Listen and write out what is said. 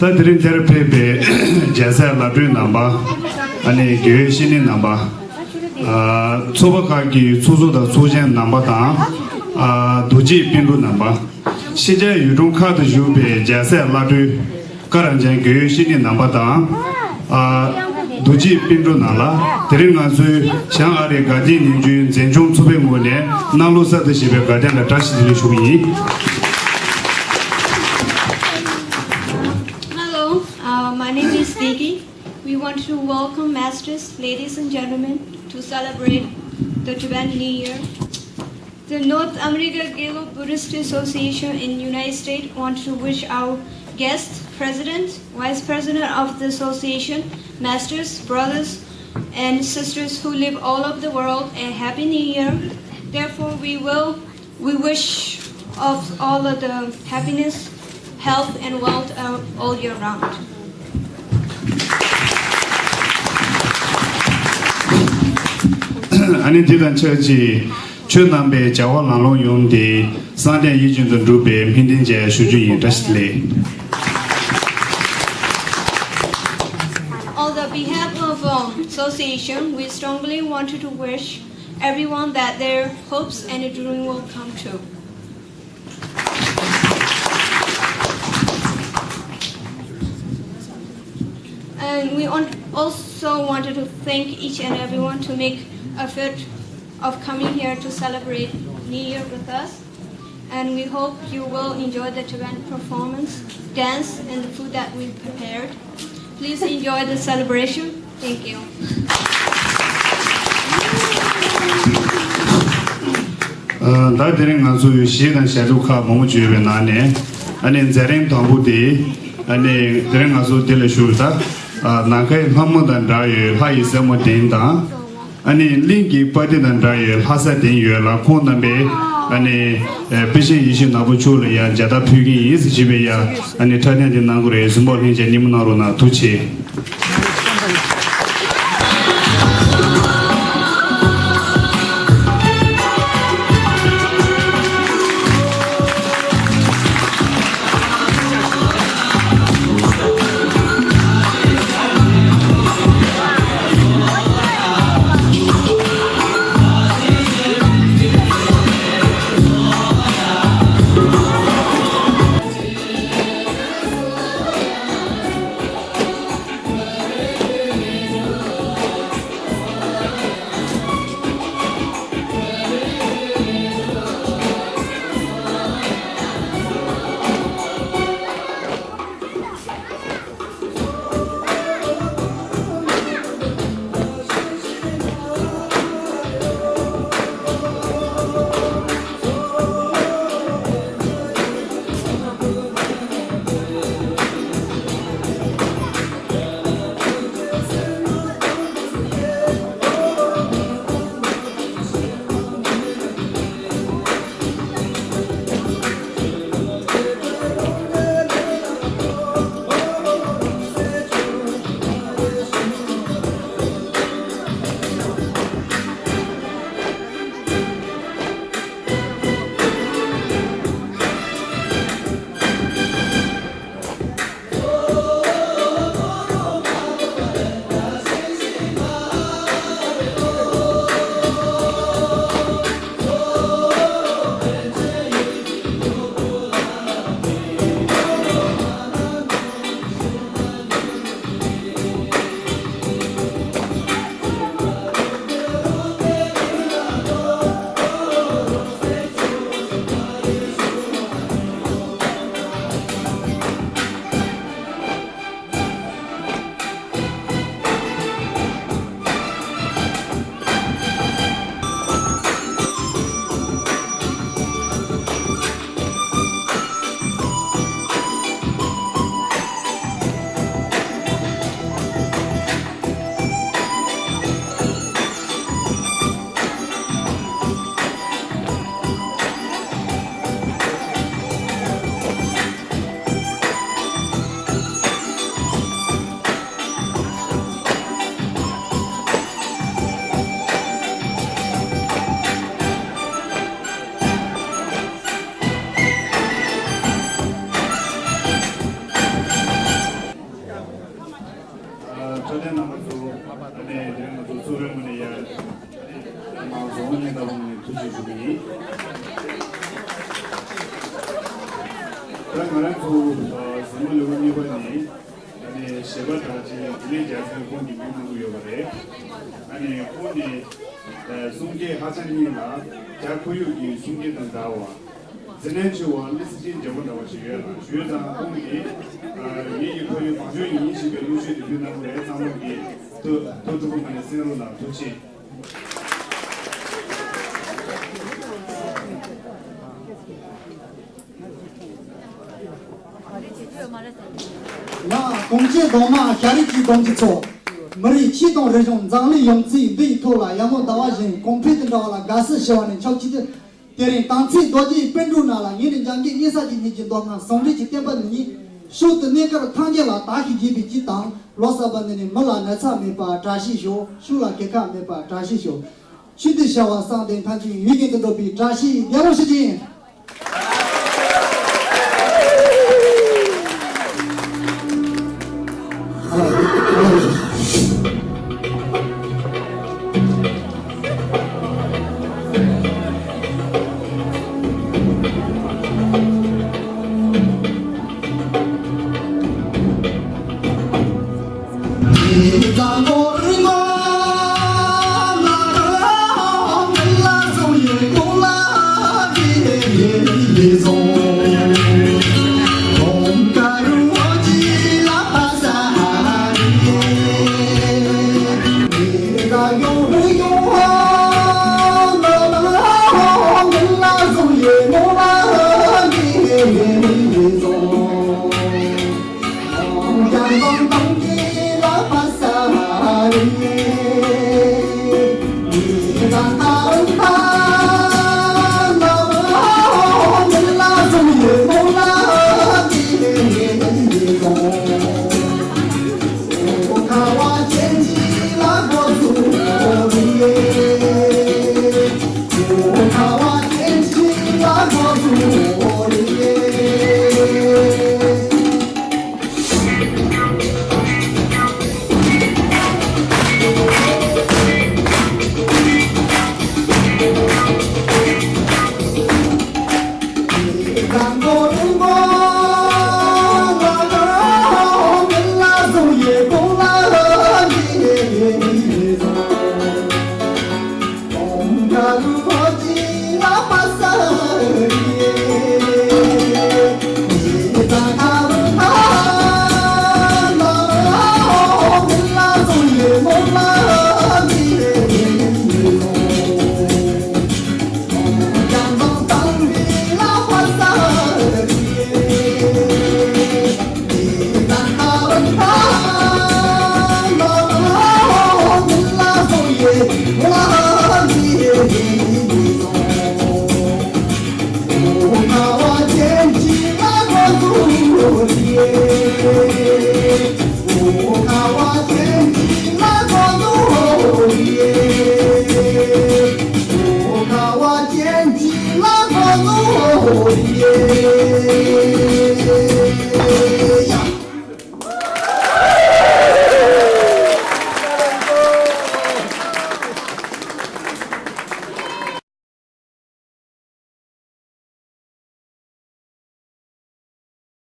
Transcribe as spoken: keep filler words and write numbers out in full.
ད་དེ་རིང་འདིར་ཕེབས་པའི་རྒྱལ་སྲས་བླ་སྤྲུལ་རྣམ་པ། ཨ་ནི་དགེ་བའི་བཤེས་གཉེན་རྣམ་པ། ཨ་ཚོགས་པ་ཁག་གི་ཚོགས་གཙོ་དང་ཚོགས་ཆེན་རྣམ་པ་དང་། ཨ་རྡོ་རྗེ་སྤུན་གྲོགས་རྣམ་པ། ཤེས་བྱའི་ཡུལ་གྲུ་ཁག་ཏུ་བཞུགས་པའི་རྒྱལ་སྲས་བླ་སྤྲུལ། བཀའ་དྲིན་ཅན་དགེ་བའི་བཤེས་གཉེན་རྣམ་པ་དང་། ཨ་རྡོ་རྗེ་སྤུན་གྲོགས་རྣམས་ལ་དེ་རིང་ང་ཚོའི་བྱང་ཨ་རིའི་དགའ་སྟོན་ཉིན་བཅུའི་འཛིན་སྐྱོང་ཚོགས་པའི་ངོས་ནས་གནང་ལུགས་གསར་དུ་བཞེས་པའི་དགའ་སྟོན་ལ་བཀྲ་ཤིས་བདེ་ལེགས་ཞུ་གི་ཡིན། Hello, uh, my name is Degi. We want to welcome masters, ladies and gentlemen, to celebrate the Tibetan New Year. The North America Gelug Buddhist Association in United States want to wish our guests, president, vice president of the association, masters, brothers, and sisters who live all over the world a happy new year. Therefore, we will, we wish of all of the happiness, health, and wealth, uh, all year round. ཨ་ནི་འདི་དང་ཆབས་ཅིག་ཆོས་རྣམ་པའི་བྱ་བ་ལམ་ལྷོང་ཡོང་སྟེ་གསང་རྒྱ་ཡིད་བཞིན་དུ་འགྲུབ་པའི་སྨོན་འདུན་བཅས་ཞུ་རྒྱུ་ཡིན། བཀྲ་ཤིས་བདེ་ལེགས། On the behalf of, um, association, we strongly wanted to wish everyone that their hopes and dream will come true. And we want, also wanted to thank each and everyone to make effort of coming here to celebrate New Year with us. And we hope you will enjoy the Tibetan performance, dance, and the food that we prepared. Please enjoy the celebration. Thank you. ཨ་ད་དེ་རིང་ང་ཚོའི་གཞས་དང་ཞབས་བྲོ་ཁག་མང་པོ་ཅིག་ཡོད་པའི་ནང་ནས། ཨ་ནི་མཛད་རིམ་དང་པོ་དེ། ཨ་ནི་དེ་རིང་ང་ཚོ་འདི་ལ་བཞུགས་ད། ཨ་ནམ་མཁའི་ལྷ་མོ་དང་འདྲ་བའི་ལྷ་ཡི་སྲས་མོ་བདུན་དང་། ཨ་ནི་གླིང་གི་དཔའ་རྟུལ་དང་འདྲ་བའི་ལྷ་ས་བདུན་ཡོད་ལ། ཁོང་རྣམ་པས་ཨ་ནི་ཨ་དཔེ་ཆེན་ཡིད་བཞིན་ནོར་བུ་མཆོག་ལ་ཡང་མཇལ་དར་ཕུལ་གྱི་ཡིན་ཟེར་བྱས་པའི་ཡ། ཨ་ནི་འཁྲབ་སྟོན་དེ་གནང་དགོས་རེད། གཟིམ་འོག་ལྷན་རྒྱས་སྙན་མོ་གནང་རོགས་གནང་། ཐུགས་རྗེ་ཆེ། ངས་ལྟ་བུ་ནས་ཐུགས་རྗེ་ཞུ་གི་ཡིན། ད་ང་རང་ཚོ་ཟླ་བ་ལེའུ་གཉིས་པ་ནི། ཨ་ནི་གཞས་པ་གྲགས་ཅན་དགེ་ལེགས་རྒྱལ་མཚན་ཁོང་གིས་མིང་གནང་གི་ཡོད་པ་རེད། ཨ་ནི་ཁོང་ནི་གསུང་སྐད་ཧ་ཅང་སྙན་ལ། རྒྱ་ཁོར་ཡུག་གི་གསུང་སྐད་དང་འདྲ་བ། ཛི་ནན་ཆུ་བ་ལི་སི་ཅན་འཇམ་པོ་འདྲ་བ་ཞིག་ཡོད་ལ། ཞུས་ཙང་ཁོང་གིས་ངེད་ཀྱི་ཁོར་ཡུག་མང་ཤོས་ཡིན་ཞེས་པའི་གླུ་གཞས་འདི་བསྡུས་གནང་བ་རེད། ཚང་མ་གིས་ཐུགས་ཐུགས་ཕམ་མ་ནས་གསན་རོགས་གནང་། ཐུགས་རྗེ་ཆེ། ཡང་གོང་ཆེན་གདོང་དམར་ཤ་རིགས་ཀྱི་སྡོམ་གྱི་ཚོགས། མི་རིགས་ཆོས་དང་རིག་གཞུང་འཛམ་གླིང་ཡོངས་ཚོགས་འདི་ཡི་ཐོག་ལ། ཡར་ངོ་ཟླ་བ་བཞིན་གོང་འཕེལ་དུ་འགྲོ་བ་ལ་དགའ་བསུ་ཞུ་བ་ནི་ཆོག་ཅིག་སྟེ། དེ་རིང་དམ་ཚིག་རྡོ་རྗེའི་པཎ་གྲུབ་རྣམས་ལ། ངེད་ནི་འཇམ་མགོན་སྙན་གསལ་གྱི་གནས་ཀྱི་མདོ་སྔགས་ཟུང་འབྲེལ་གྱི་བསྟན་པ་འདི་ཉིད་ཕྱོགས་དུས་གནས་སྐབས་ཐམས་ཅད་ལ་དར་ཞིང་རྒྱས་པའི་ཆེད་དང་། ལོ་གསར་པ་འདི་ནི་མི་ལ་ན་ཚ་མེད་པར་བཀྲ་ཤིས་ཤོག། ཕྱུགས་ལ་གྱེས་ཁ་མེད་པར་བཀྲ་ཤིས་ཤོག། ཆོས་འདི་བྱ་བ་བསམ་གཏན་ཐམས་ཅད་ཡུན་རིང་དུ་འགྲོ་བའི་བཀྲ་ཤིས་བདེ་ལེགས་ཞུ་རྒྱུ་ཡིན།